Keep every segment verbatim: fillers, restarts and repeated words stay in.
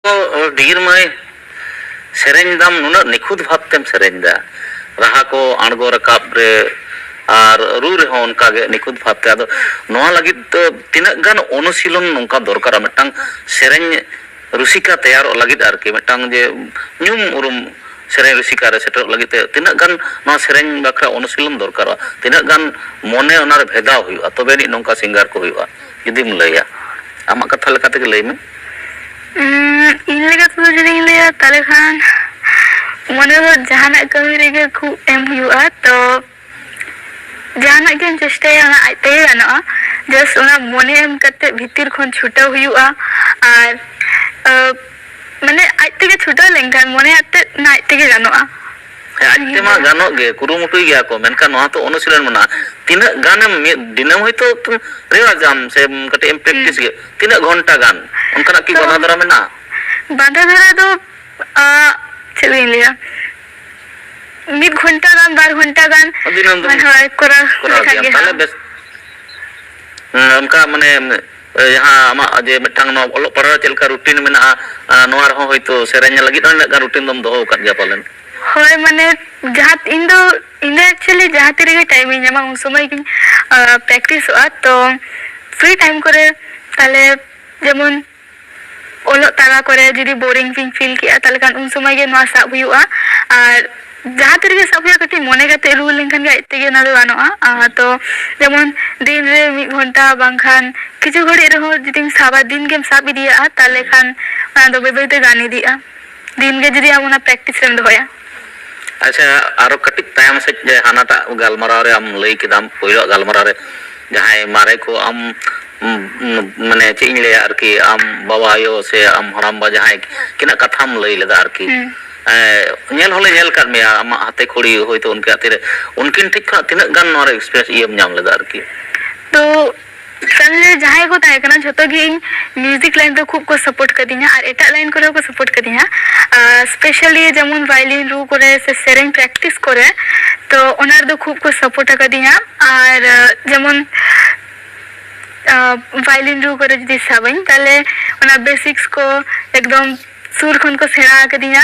ᱰᱤᱜᱤᱨ ᱢᱟᱹᱭ, ᱥᱮᱨᱮᱧ ᱫᱟᱢ, ᱱᱩᱱᱟᱹᱜ ᱱᱤᱠᱷᱩᱛ ᱵᱷᱟᱵᱽ ᱛᱮᱢ ᱥᱮᱨᱮᱧ ᱫᱟ, ᱨᱟᱦᱟ ᱠᱚ ᱟᱬᱜᱚ ᱨᱟᱠᱟᱵ ᱨᱮ ᱟᱨ ᱨᱩ ᱨᱮᱦᱚᱸ ᱚᱱᱠᱟ ᱜᱮ ᱱᱤᱠᱷᱩᱛ ᱵᱷᱟᱵᱽ ᱛᱮ᱾ ᱟᱫᱚ ᱱᱚᱣᱟ ᱞᱟᱹᱜᱤᱫ ᱛᱮ ᱛᱤᱱᱟᱹᱜ ᱜᱟᱱ ᱚᱱᱩᱥᱤᱞᱚᱱ ᱱᱚᱝᱠᱟ ᱫᱚᱨᱠᱟᱨᱟ? ᱢᱤᱫᱴᱟᱝ ᱥᱮᱨᱮᱧ ᱨᱩᱥᱤᱠᱟ ᱛᱮᱭᱟᱨᱚᱜ ᱞᱟᱹᱜᱤᱫ ᱟᱨᱠᱤ, ᱢᱤᱫᱴᱟᱝ ᱡᱮ ᱧᱩᱢ ᱩᱨᱩᱢ ᱥᱮᱨᱮᱧ ᱨᱩᱥᱤᱠᱟ ᱨᱮ ᱥᱮᱴᱮᱨᱚᱜ ᱞᱟᱹᱜᱤᱫ ᱛᱮ ᱛᱤᱱᱟᱹᱜ ᱜᱟᱱ ᱱᱚᱣᱟ ᱥᱮᱨᱮᱧ ᱵᱟᱠᱷᱨᱟ ᱚᱱᱩᱥᱤᱞᱚᱱ ᱫᱚᱨᱠᱟᱨᱚᱜᱼᱟ? ᱛᱤᱱᱟᱹᱜ ᱜᱟᱱ ᱢᱚᱱᱮ ᱚᱱᱟᱨᱮ ᱵᱷᱮᱫᱟᱣ ᱦᱩᱭᱩᱜᱼᱟ, ᱛᱚᱵᱮ ᱟᱹᱱᱤᱡ ᱱᱚᱝᱠᱟ ᱥᱤᱝᱜᱟᱨ ᱠᱚ ᱦᱩᱭᱩᱜᱼᱟ? ᱡᱩᱫᱤᱢ ᱞᱟᱹᱭᱟ, ᱟᱢᱟᱜ ᱠᱟᱛᱷᱟ ᱞᱮᱠᱟ ᱛᱮᱜᱮ ᱞᱟᱹᱭ ᱢᱮ᱾ ᱩᱸ, ᱤᱧ ᱞᱮᱠᱟ ᱛᱮᱫᱚ ᱡᱩᱫᱤᱧ ᱞᱟᱹᱭᱟ, ᱛᱟᱦᱞᱮ ᱠᱷᱟᱱ ᱢᱚᱱᱮ ᱫᱚ ᱡᱟᱦᱟᱱᱟᱜ ᱠᱟᱹᱢᱤ ᱨᱮᱜᱮ ᱠᱷᱩᱵ ᱮᱢ ᱦᱩᱭᱩᱜᱼᱟ᱾ ᱛᱚ ᱡᱟᱦᱟᱱᱟᱜ ᱜᱮᱢ ᱪᱮᱥᱴᱟᱭᱟ, ᱚᱱᱟ ᱟᱡ ᱛᱮᱜᱮ ᱜᱟᱱᱚᱜᱼᱟ᱾ ᱡᱟᱥᱴ ᱚᱱᱟ ᱢᱚᱱᱮ ᱮᱢ ᱠᱟᱛᱮ ᱵᱷᱤᱛᱤᱨ ᱠᱷᱚᱱ ᱪᱷᱩᱴᱟᱹᱣ ᱦᱩᱭᱩᱜᱼᱟ᱾ ᱟᱨ, ᱟᱹ, ᱢᱟᱱᱮ ᱟᱡ ᱛᱮᱜᱮ ᱪᱷᱩᱴᱟᱹᱣ ᱞᱮᱱᱠᱷᱟᱱ ᱢᱚᱱᱮ ᱟᱛᱮᱫ ᱚᱱᱟ ᱟᱡ ᱛᱮᱜᱮ ᱜᱟᱱᱚᱜᱼᱟ᱾ ᱦᱮᱸ, ᱟᱡ ᱛᱮᱢᱟ ᱜᱟᱱᱚᱜ ᱜᱮ, ᱠᱩᱨᱩᱢᱩᱴᱩᱭ ᱜᱮᱭᱟ ᱠᱚ, ᱢᱮᱱᱠᱷᱟᱱ ᱱᱚᱣᱟ ᱛᱚ ᱚᱱᱩᱥᱤᱞᱚᱱ ᱢᱮᱱᱟᱜᱼᱟ᱾ ᱛᱤᱱᱟᱹᱜ ᱜᱟᱱᱮᱢ ᱢᱤᱫ ᱫᱤᱱᱮᱢ ᱦᱚᱭᱛᱳ ᱨᱮᱣᱟᱡᱟᱢ ᱥᱮ ᱠᱟᱹᱴᱤᱡ ᱮᱢ ᱯᱨᱮᱠᱴᱤᱥ ᱜᱮ, ᱛᱤᱱᱟᱹᱜ ᱜᱷᱚᱱᱴᱟ ᱜᱟᱱ? ᱚᱱᱠᱟᱱᱟᱜ ᱠᱤ ᱛᱚ ᱵᱟᱫᱷᱟ ᱫᱟᱨᱟ ᱢᱮᱱᱟᱜᱼᱟ? ᱵᱟᱫᱷᱟ ᱫᱷᱟᱨᱟ ᱫᱚ, ᱟ, ᱪᱮᱫ ᱞᱤᱧ ᱞᱟᱹᱭᱟ, ᱢᱤᱫ ᱜᱷᱚᱱᱴᱟ ᱜᱟᱱ, ᱵᱟᱨ ᱜᱷᱚᱱᱴᱟ ᱜᱟᱱ᱾ ᱫᱤᱱᱟᱹᱢ ᱫᱚ ᱢᱟᱱᱮ, ᱦᱳᱭ, ᱠᱚᱨᱟᱣ ᱠᱚᱨᱟᱣ ᱞᱮᱠᱷᱟᱱ ᱜᱮᱭᱟᱢ, ᱜᱮ ᱛᱟᱦᱞᱮ ᱦᱟᱸᱜ᱾ ᱵᱮᱥ᱾ ᱦᱮᱸ, ᱚᱱᱠᱟ ᱢᱟᱱᱮ, ᱮ, ᱡᱟᱦᱟᱸ ᱟᱢᱟᱜ ᱡᱮ ᱢᱤᱫᱴᱟᱝ ᱱᱚᱣᱟ ᱚᱞᱚᱜ ᱯᱟᱲᱦᱟᱣ ᱨᱮ ᱪᱮᱫ ᱞᱮᱠᱟ ᱨᱩᱴᱤᱱ ᱢᱮᱱᱟᱜᱼᱟ, ᱟ, ᱱᱚᱣᱟ ᱨᱮᱦᱚᱸ ᱦᱚᱭᱛᱳ ᱥᱮᱨᱮᱧ ᱞᱟᱹᱜᱤᱫ ᱦᱚᱸ ᱤᱱᱟᱹᱜ ᱜᱟᱱ ᱨᱩᱴᱤᱱ ᱫᱚᱢ ᱫᱚᱦᱚ ᱟᱠᱟᱫ ᱜᱮᱭᱟ ᱯᱟᱞᱮᱱ? ᱦᱳᱭ, ᱢᱟᱱᱮ, ᱡᱟᱦᱟᱸ, ᱤᱧ ᱫᱚ, ᱤᱧ ᱫᱚ actually ᱡᱟᱦᱟᱸ ᱛᱤ ᱨᱮᱜᱮ ᱴᱟᱭᱤᱢᱤᱧ ᱧᱟᱢᱟ, ᱩᱱ ᱥᱚᱢᱚᱭ ᱜᱤᱧ, ᱟ, ᱯᱨᱮᱠᱴᱤᱥᱚᱜᱼᱟ᱾ ᱛᱚ, ᱯᱷᱨᱤ ᱴᱟᱭᱤᱢ ᱠᱚᱨᱮ, ᱛᱟᱦᱞᱮ, ᱡᱮᱢᱚᱱ, ᱚᱞᱚᱜ ᱛᱟᱞᱟ ᱠᱚᱨᱮ ᱡᱩᱫᱤ ᱵᱳᱨᱤᱝ ᱜᱤᱧ ᱯᱷᱤᱞ ᱠᱮᱜᱼᱟ, ᱛᱟᱦᱞᱮ ᱠᱷᱟᱱ ᱩᱱ ᱥᱚᱢᱚᱭ ᱜᱮ ᱱᱚᱣᱟ ᱥᱟᱵ ᱦᱩᱭᱩᱜᱼᱟ᱾ ᱟᱨ ᱡᱟᱦᱟᱸ ᱛᱤ ᱨᱮᱜᱮ ᱥᱟᱵ ᱦᱩᱭᱩᱜᱼᱟ, ᱠᱟᱹᱴᱤᱡ ᱢᱚᱱᱮ ᱠᱟᱛᱮ ᱨᱩ ᱞᱮᱱᱠᱷᱟᱱ ᱜᱮ ᱟᱡ ᱛᱮᱜᱮ ᱚᱱᱟ ᱫᱚ ᱜᱟᱱᱚᱜᱼᱟ᱾ ᱟᱨ ᱛᱚ ᱡᱮᱢᱚᱱ ᱫᱤᱱ ᱨᱮ ᱢᱤᱫ ᱜᱷᱚᱱᱴᱟ ᱵᱟᱝᱠᱷᱟᱱ ᱠᱤᱪᱷᱩ ᱜᱷᱟᱹᱲᱤᱡ ᱨᱮᱦᱚᱸ ᱡᱩᱫᱤᱢ ᱥᱟᱵᱟ, ᱫᱤᱱ ᱜᱮᱢ ᱥᱟᱵ ᱤᱫᱤᱭᱟᱜᱼᱟ, ᱛᱟᱦᱞᱮ ᱠᱷᱟᱱ ᱚᱱᱟ ᱫᱚ ᱵᱟᱹᱭ ᱵᱟᱹᱭ ᱛᱮ ᱜᱟᱱ ᱤᱫᱤᱜᱼᱟ, ᱫᱤᱱ ᱜᱮ ᱡᱩᱫᱤ ᱟᱢ ᱚᱱᱟ ᱯᱨᱮᱠᱴᱤᱥ ᱨᱮᱢ ᱫᱚᱦᱚᱭᱟ᱾ ᱟᱪᱪᱷᱟ, ᱟᱨᱚ ᱠᱟᱹᱴᱤᱡ ᱛᱟᱭᱚᱢ ᱥᱮᱫ ᱡᱮ ᱦᱟᱱᱟᱴᱟᱜ ᱜᱟᱞᱢᱟᱨᱟᱣ ᱨᱮ ᱟᱢ ᱞᱟᱹᱭ ᱠᱮᱫᱟᱢ, ᱯᱳᱭᱞᱳ ᱜᱟᱞᱢᱟᱨᱟᱣ ᱨᱮ ᱡᱟᱦᱟᱸᱭ ᱢᱟᱨᱮ ᱠᱚ ᱟᱢ, ᱩᱢ, ᱩᱢ, ᱢᱟᱱᱮ ᱪᱮᱫ ᱤᱧ ᱞᱟᱹᱭᱟ ᱟᱨᱠᱤ, ᱟᱢ ᱵᱟᱵᱟ ᱟᱭᱳ ᱥᱮ ᱟᱢ ᱦᱟᱲᱟᱢᱵᱟ ᱡᱟᱦᱟᱸᱭ ᱠᱤᱱᱟᱜ ᱠᱟᱛᱷᱟᱢ ᱞᱟᱹᱭ ᱞᱮᱫᱟ ᱟᱨᱠᱤ᱾ ᱦᱩᱸ᱾ ᱮ, ᱧᱮᱞ ᱦᱚᱸᱞᱮ ᱧᱮᱞ ᱠᱟᱫ ᱢᱮᱭᱟ ᱟᱢᱟᱜ ᱦᱟᱛᱮ ᱠᱷᱩᱲᱤ ᱦᱚᱭᱛᱳ ᱩᱱᱠᱤᱱᱟᱜ ᱛᱤᱨᱮ, ᱩᱱᱠᱤᱱ ᱴᱷᱮᱡ ᱠᱷᱚᱱᱟᱜ ᱛᱤᱱᱟᱹᱜ ᱜᱟᱱ ᱱᱚᱣᱟ ᱨᱮ ᱮᱠᱥᱯᱤᱨᱤᱭᱮᱱᱥ ᱤᱭᱟᱹᱢ ᱧᱟᱢ ᱞᱮᱫᱟ ᱟᱨᱠᱤ? ᱛᱚ ᱯᱷᱮᱢᱤᱞᱤ ᱨᱮ ᱡᱟᱦᱟᱸᱭ ᱠᱚ ᱛᱟᱦᱮᱸ ᱠᱟᱱᱟ, ᱡᱷᱚᱛᱚ ᱜᱮ ᱤᱧ ᱢᱤᱣᱡᱤᱠ ᱞᱟᱭᱤᱱ ᱫᱚ ᱠᱷᱩᱵ ᱠᱚ ᱥᱟᱯᱳᱨᱴ ᱠᱟᱫᱤᱧᱟ ᱟᱨ ᱮᱴᱟᱜ ᱞᱟᱭᱤᱱ ᱠᱚᱨᱮ ᱦᱚᱸᱠᱚ ᱥᱟᱯᱳᱨᱴ ᱠᱟᱫᱤᱧᱟ᱾ ᱟᱨ ᱥᱯᱮᱥᱟᱞᱤ ᱡᱮᱢᱚᱱ ᱵᱷᱟᱭᱞᱤᱱ ᱨᱩ ᱠᱚᱨᱮ ᱥᱮ ᱥᱮᱨᱮᱧ ᱯᱨᱮᱠᱴᱤᱥ ᱠᱚᱨᱮ, ᱛᱚ ᱚᱱᱟ ᱨᱮᱫᱚ ᱠᱷᱩᱵ ᱠᱚ ᱥᱟᱯᱳᱨᱴ ᱟᱠᱟᱫᱤᱧᱟ᱾ ᱟᱨ, ᱟᱸ, ᱡᱮᱢᱚᱱ ᱟᱸ, violin ᱨᱩ ᱠᱚᱨᱮ ᱡᱩᱫᱤ ᱥᱟᱵᱟᱹᱧ, ᱛᱟᱦᱞᱮ ᱚᱱᱟ basics ᱠᱚ ᱮᱠᱫᱚᱢ ᱥᱩᱨ ᱠᱷᱚᱱ ᱠᱚ ᱥᱮᱬᱟ ᱟᱠᱟᱫᱤᱧᱟ᱾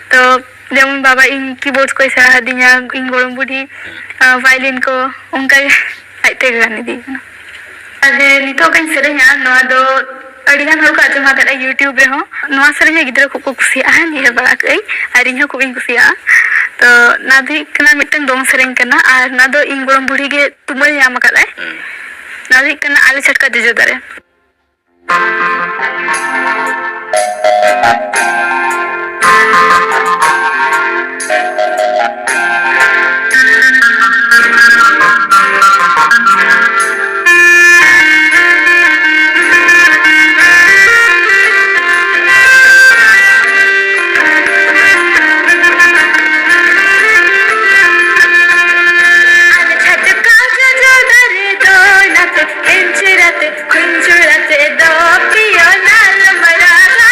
ᱛᱚ ᱡᱮᱢᱚᱱ ᱵᱟᱵᱟ ᱤᱧ keyboards ᱠᱚᱭ ᱥᱮᱬᱟ ᱟᱹᱫᱤᱧᱟ, ᱤᱧ ᱜᱚᱲᱚᱢ ᱵᱩᱰᱷᱤ, ᱟᱸ, violin ᱠᱚ ᱚᱱᱠᱟ ᱜᱮ ᱟᱡ ᱛᱮᱜᱮ ᱜᱟᱱ ᱤᱫᱤᱭ ᱠᱟᱱᱟ᱾ ᱟᱨ ᱱᱤᱛᱚᱜ ᱚᱠᱟᱧ ᱥᱮᱨᱮᱧᱟ, ᱱᱚᱣᱟ ᱫᱚ ᱟᱹᱰᱤ ᱜᱟᱱ ᱦᱚᱲ ᱠᱚ ᱟᱸᱡᱚᱢ ᱟᱠᱟᱫᱟ YouTube ᱨᱮᱦᱚᱸ᱾ ᱱᱚᱣᱟ ᱥᱮᱨᱮᱧ ᱜᱤᱫᱽᱨᱟᱹ ᱠᱷᱩᱵ ᱠᱚ ᱠᱩᱥᱤᱭᱟᱜᱼᱟ, ᱧᱮᱞ ᱵᱟᱲᱟ ᱠᱟᱜ ᱟᱹᱧ, ᱟᱨ ᱤᱧ ᱦᱚᱸ ᱠᱷᱩᱵ ᱤᱧ ᱠᱩᱥᱤᱭᱟᱜᱼᱟ᱾ ᱛᱚ ᱱᱚᱣᱟ ᱫᱚ ᱦᱩᱭᱩᱜ ᱠᱟᱱᱟ ᱢᱤᱫᱴᱟᱝ ᱫᱚᱝ ᱥᱮᱨᱮᱧ ᱠᱟᱱᱟ, ᱟᱨ ᱱᱚᱣᱟ ᱫᱚ ᱤᱧ ᱜᱚᱲᱚᱢ ᱵᱩᱲᱦᱤ ᱜᱮ ᱛᱩᱢᱟᱹᱞ ᱧᱟᱢ ᱟᱠᱟᱫᱟᱭ᱾ ᱦᱩᱸ᱾ ᱱᱚᱣᱟ ᱫᱚ ᱦᱩᱭᱩᱜ ᱠᱟᱱᱟ ᱟᱞᱮ ᱪᱷᱟᱴᱠᱟ ᱡᱚᱡᱚ ᱫᱟᱨᱮ᱾ ᱟᱞᱮ ᱪᱷᱟᱴᱠᱟ ᱡᱚᱡᱚ ᱫᱟᱨᱮ ᱫᱚ ᱱᱟᱛᱮ ᱯᱤᱧᱪᱟᱹᱨ ᱟᱛᱮ, ᱠᱷᱩᱧᱪᱩᱨ ᱟᱛᱮ ᱫᱚ ᱯᱤᱭᱳᱱᱟᱞ ᱢᱟᱨᱟᱜᱟ᱾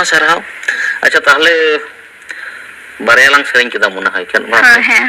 ᱥᱟᱨᱦᱟᱣ᱾ ᱟᱪᱪᱷᱟ, ᱛᱟᱦᱞᱮ ᱵᱟᱨᱭᱟ ᱞᱟᱝ ᱥᱮᱨᱮᱧ ᱠᱮᱫᱟ ᱢᱚᱱᱮ ᱦᱚᱭ ᱠᱷᱟᱱ, ᱵᱟᱝ? ᱦᱮᱸ, ᱦᱮᱸ᱾